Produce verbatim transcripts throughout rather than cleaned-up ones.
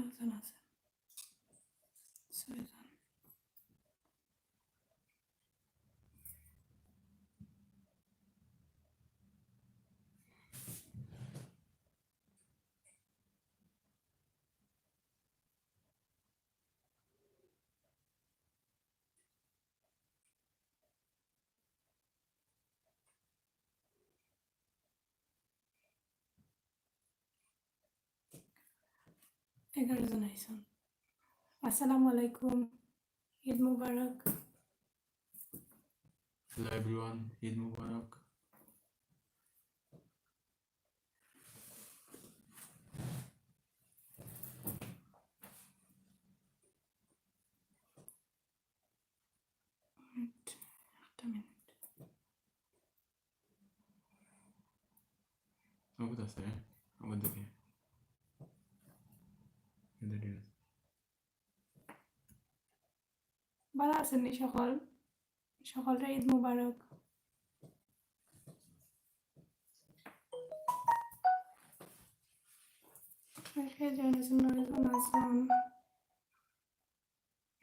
কয়জন আছে? ছয়জন। এগারো জন আইছইন। আসসালামু আলাইকুম, ঈদ মুবারক। Hello everyone, ঈদ মুবারক। Wait, একটা মিনিট। আবার আছে, আবার দেখি। এদের ঠিক আছে। ভালা আছইন নি সকল? সকলরে ঈদ মুবারক। কে কে join আছইন, নয়জন আছইন।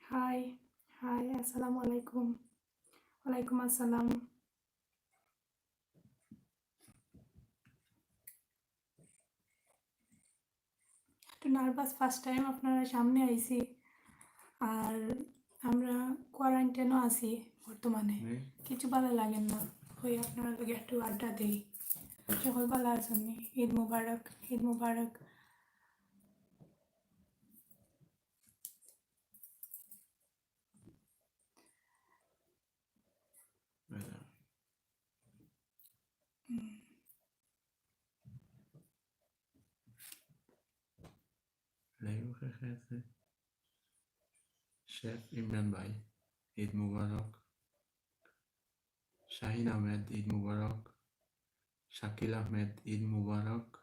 হাই, হাই, আসসালামু আলাইকুম। ওয়ালাইকুম আসসালাম। একটু nervous, first time আপনারার সামনে আইছি। আর আমরা quarantine-ও আছি বর্তমানে। হুম। কিছু ভালা লাগের না। ওই আপনারার লগে একটু আড্ডা দেই। সকল ভালা আছইন নি? ঈদ মুবারক, ঈদ মুবারক। হুম। Live-ও কে কে আছে? শেখ ইমরান ভাই, ঈদ মুবারক। শাহিন আহমেদ, ঈদ মুবারক। শাকিল আহমেদ, ঈদ মুবারক।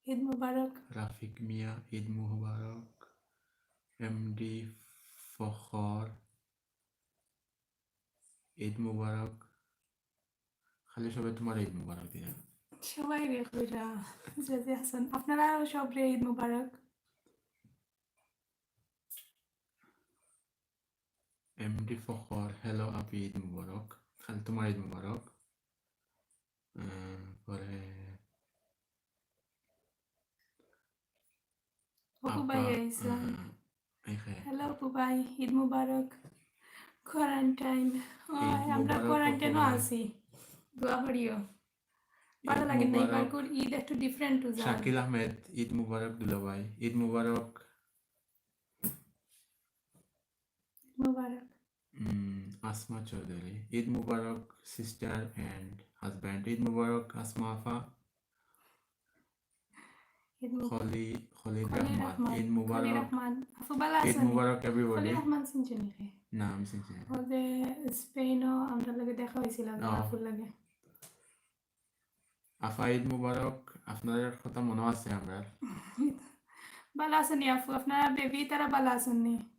ঈদ মুবারক। রাফিক মিয়া, ঈদ মুবারক। এমডি ফখর, ঈদ মুবারক। খালি সবে তুমার ঈদ মুবারক দিয়া। সবাইরে কইরা, যে যে আছইন, আপনারাও সবরে ঈদ মুবারক। এমডি ফখর, hello আপি, ঈদ মুবারক। খালি তুমার ঈদ মুবারক। আহ, পরে অপু ভাই আপা, আইছইন। আহ, এই খে। Hello অপু ভাই, ঈদ মুবারক। Quarantine। ওই, ঈদ আমরা মুবারক quarantine-ও অপু ভাই। আছি। দোয়া করিও। ভালা ঈদ লাগে না, মুবারক। এবারকার ঈদ একটু different তো যায়। শাকিল আহমেদ, ঈদ মুবারক দুলাভাই, ঈদ মুবারক। ঈদ মুবারক। উম, আসমা চৌধুরী, ঈদ মুবারক sister and husband, ঈদ মুবারক আসমা আফা। ঈদ মুবারক। খলি-, খলিল খলিল রহমান, রহমান, ঈদ খলিল মুবারক। রহমান। আফু ভালা আছইন নি? ঈদ মুবারক everybody। খলিল রহমান চিনছইন নি? না, আমি চিনছি না। অউ যে স্পেইনো আমরার লগে দেখা অইছিল, ও। আফুর লগে। আফা, ঈদ মুবারক, আপনার কথা মনো আছে আমরার। ভালা আছইন নি আফু? আপনার বেবি তারা ভালা আছইন নি?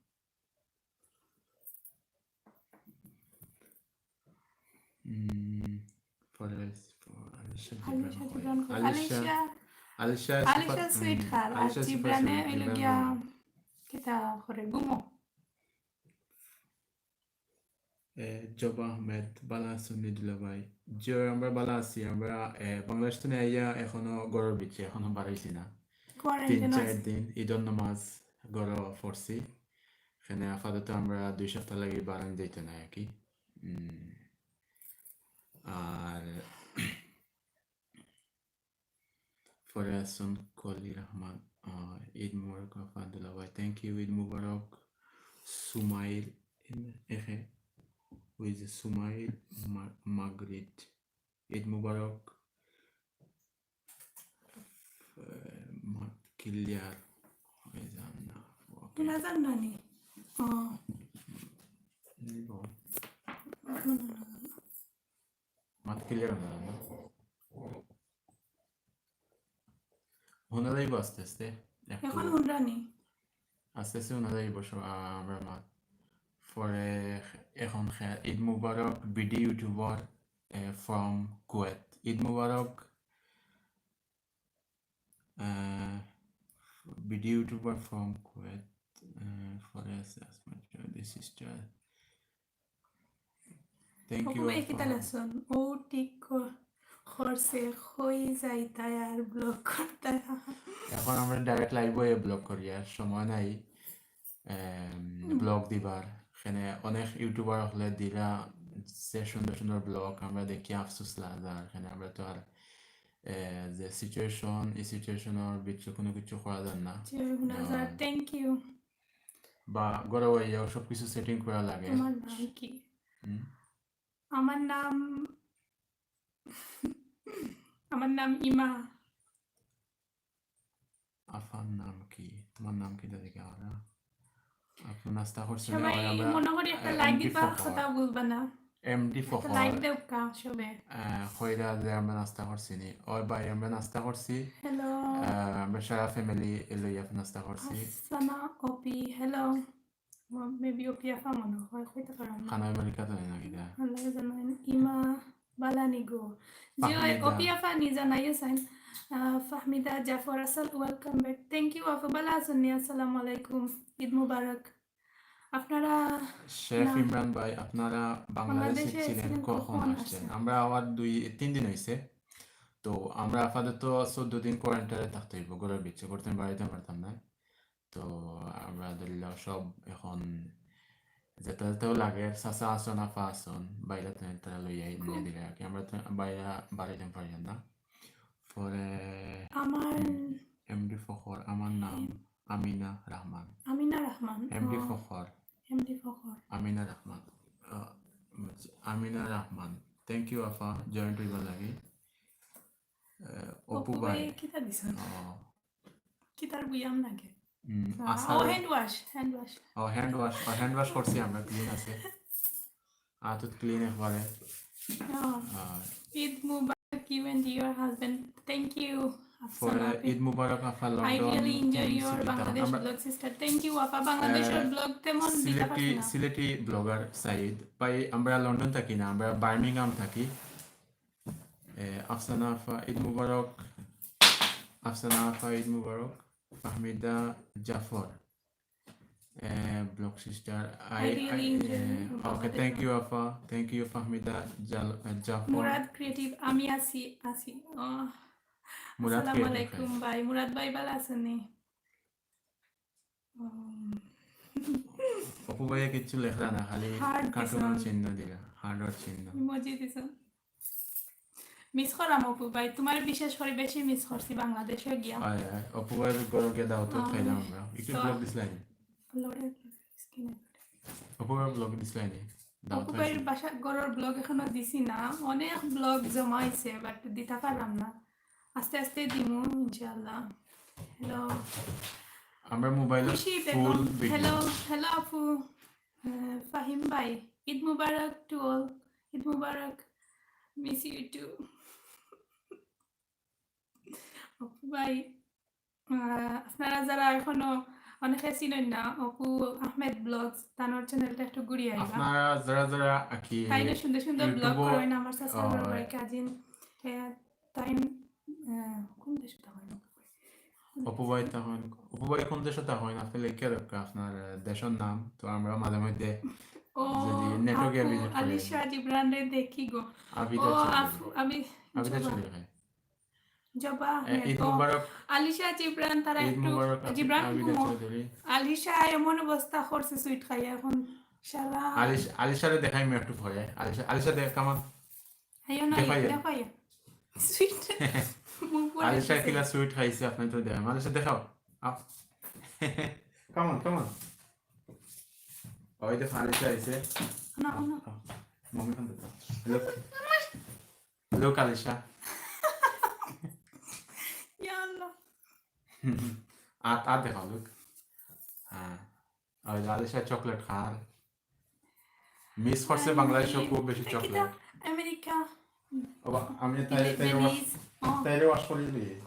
উম, পরে আলিশা জিবরান আলিশা কয়। জিবরান কয়। আলিশা, আলিশা, আলিশা আলিশা সুপার-, উম, sweetheart, আর আলিশা সুপার জিবরানে সুইট, অইলো জিবরান গিয়া বলে। কিতা করে, ঘুমো। এ, জবা আহমেদ, ভালা আছইন নি দুলাভাই? জি, আমরা ভালা আছি। আমরা, এ, বাংলাদেশ থনে আইয়া এখনো ঘরর ভিতরে, এখনো বার অইছি না। Quarantine তিন চাইর আছি। দিন ঈদর নামাজ ঘরো পড়ছি। এখানে আপাতত আমরা দুই সপ্তাহ লাগি বারান যাইতো না আর কি। উম, আর পরে আছইন কলি রহমান, আহ, ঈদ মুবারক আফা দুলাভাই, thank you, ঈদ মুবারক। সুমাইল, এখে, ওই যে সুমাইল মা-, মাগরিট, ঈদ মুবারক। আহ, মাত clear অই যার না। Okay। শোনা যার না নি? ও। নিব। শোনা যার না। মাত clear অই যার না। শোনা যাইব আস্তে আস্তে। একটু এখন হুনরা নি? আস্তে আস্তে শোনা যাইব স-, আ, আমরার মাত। পরে এখন খে-, ঈদ মুবারক, বিডি YouTuber, এ, from Kuwait। ঈদ মুবারক। Ah, Video YouTuber from Kuwait, uh, for us, as my dear sister. Thank you. ওকে, কিতা লেখছইন? ও ঠিক ক-, করছে, কই যাইতায় আর ব্লগ করতায়। এখন আমরা ডাইরেক্ট লাইভ অইয়া ব্লগ করি, আর সময় নাই ব্লগ দিবার। এখানে অনেক ইউটিউবার হকলে দিরা যে সুন্দর সুন্দর ব্লগ আমরা দেখি, আফসোস লাগার। এখানে আমরা তো আর, এ, যে সিচুয়েশন, এই সিচুয়েশনর ভিতরে কোনো কিছু করা যায় না। Thank you. বা ঘরো অইয়াও সব কিছু সেটিং করা লাগে। তোমার নাম কি? হুম? আমার নাম, আমার নাম ইমা। আফার নাম কি? তোমার নাম কি দাদি কে? আমরা আপু নাস্তা করছি না? সবাই ওই আমরা মনে করি একটা আহ, লাইক এমডি দিবা, ফখর। কথা বলবা না। এমডি একটা ফখর। লাইক দেও কা সবে। আহ, কইরা যে আমরা নাস্তা করছি নি। ওই ভাই, আমরা নাস্তা করছি। হ্যালো। আহ, আমরা সারা ফ্যামিলি লইয়া নাস্তা করছি। হাসানা অপি, হ্যালো। মেবি অপি আফা মনে হয়, কইতে পারো না। খানা আমেরিকা তো নাই নাকি দা? আল্লাহ জানেন, ইমা বালানি গো। জি, ওই ফাহমিদা। অপি আফা নি জানাইও সাইন। আহ, ফাহমিদা জাফর, আসসাল, ওয়েলকাম ব্যাক। থ্যাংক ইউ আফা, বালা আছইন নি? আসসালামু আলাইকুম, ঈদ মুবারক। আপনারা শেফ না- ইমরান ভাই, আপনারা বাংলাদেশে বাংলাদেশে ছিলেন ছিলেন কখন কখন আসছেন? আসছেন? আমরা আবার দুই তিন দিন হইছে। তো আমরা আপাতত চোদ্দ দিন কোয়ারেন্টাইনে থাকতে হইব, ঘরের ভিতরে, করতে বাড়িতে পারতাম না। তো আমরা ধরিল সব এখন যেটা যেটাও লাগে, চাচা আছইন, আফা আছইন, বাইরে তো তারা লইয়া নিয়ে দিলে আর কি। আমরা তো বাইরে বাড়াইতাম পারি না। পরে আমার এমডি ফখর, আমার নাম আমিনা রহমান। আমিনা রহমান। এমডি ও, ফখর, এমডি ফখর। আমিনা রহমান। আহ, আমিনা রহমান। থ্যাংক ইউ আফা, জয়েন্ট হইবার লাগি। আহ, অপু অপু ভাই। ভাই কিতা দিছইন? আহ, কিতার বুয়াম লাগে? উম, আহ, আসার ও, হ্যান্ড ওয়াশ, হ্যান্ড ওয়াশ। ও, হ্যান্ড ওয়াশ, ও, হ্যান্ড ওয়াশ করছি আমরা, ক্লিন আছে। আহ, তো ক্লিন একবারে। আহ, আহ, ঈদ মুবারক you and your husband. Thank you, পরে আফসানা আপি। ঈদ মুবারক আফা, I London really enjoy and your city town. Bangladesh আমরা, vlog, sister. Thank you আফা। বাংলাদেশের আহ, ব্লগ তেমন দিতে সিলেটি, পারছি না। সিলেটি ব্লগার সাইদ ভাই, আমরা লন্ডন থাকি না, আমরা বার্মিংহাম থাকি। এ, আফসানা আফা, ঈদ মুবারক। আফসানা আফা, ঈদ মুবারক। ফাহমিদা জাফর। এ, vlog sister, I really enjoy your okay, Bangladesh thank vlog. You আফা, থ্যাংক ইউ ফাহমিদা জাল-, এ, জাফর। মুরাদ ক্রিয়েটিভ, আমি আছি, আছি। আহ, মুরাদ আসসালামু ক্রিয়েটিভ আলাইকুম ভাই। ভাই। মুরাদ ভাই ভালা আছইন নি? উম, অপু ভাইয়ে কিচ্ছু লেখরা না, খালি হার্ট কার্টুনের দিছইন। চিহ্ন দিলা, হার্টর চিহ্ন। ইমোজি দিছইন। মিস করাম অপু ভাই, তোমার বিশেষ করে বেশি মিস করছি বাংলাদেশে গিয়া। হয়, হয়। অপু ভাইর ঘরো গিয়া দাওয়াত আহ, খাইলাম আমরা। একটু তো- ব্লগ দিছলায় নি? লড়ে স্ক্রিনে। অপু ভাইর ব্লগ দিছলায় নি? দাওয়াত অপু ভাইর খাইছি। বাসা, ঘরর ব্লগ এখনো দিছি না, অনেক ব্লগ জমা হইছে, বাট দিতা পারলাম না, আস্তে আস্তে দিমু ইনশাআল্লাহ। হ্যালো। আমরা মোবাইলে খুশি ফুল বেগম, ভিডিও। হ্যালো, হ্যালো আপু। আহ, ফাহিম ভাই, ঈদ মুবারক টু অল। ঈদ মুবারক। Miss you too. অপু ভাই, আহ, আপনারা যারা এখনো অনেকে চিনইন না, অপু আহমেদ ব্লগস, তানর চ্যানেলটা একটু ঘুরিয়া আইবা। আপনারা যারা যারা আর কি তাইলে সুন্দর সুন্দর ব্লগ ইউটিউবও, করইন, আমার চাচার আহ, ঘর বাড়ি কাজিন। এ, তাইন, আহ, কোন দেশো থাকইন? অপু ভাই তখন, অপু ভাই কোন দেশো থাকইন? আপনি লেখে রাখবেন আপনার, আহ, দেশের নাম, তো আমরা মাঝে মধ্যে ও, যদি নেটওয়ার্কে আপু, ভিজিট করি। আলিশা জিবরানরে দেখি গো। আবিদা ও, চৌধুরী। আপু, আমি, আবিদা জবা। চৌধুরী ভাই। জবা এ, আহমেদ। ঈদ ও, মুবারক। আলিশা জিবরান তারা ঈদ একটু, মুবারক, আবি-, জিবরান আবিদা কুমো। চৌধুরী। আলিশা এমন অবস্থা করছে সুইট খাইয়া এখন। সারা আলিশ-, আলিশারে দেখাই আমি একটু পরে। আলিশা, আলিশা দেখ, come on। আইও না, দেখাইয়া। দেখাইয়া। সুইট। মুখ পরে আলিশা দিছে। কিলা সুইট খাইছে আপনি তো দেখেন। আলিশা দেখাও। Up-, come on, come on। ওই দেখো আলিশা আইছে। না, না। মমি খান দেখো। Look। Look আলিশা। ইয়া আল্লাহ। আর, আর দেখাও, look। হ্যাঁ। ওই যে আলিশা চকলেট খার। মিস করছে আমি বাংলাদেশে কি-, খুব বেশি এটা চকলেট। আমেরিকা। বাবা, আমি তাইলে, তাইলে ওয়াশ, ভেনিস। ও, তাইলে ওয়াশ করে দিই।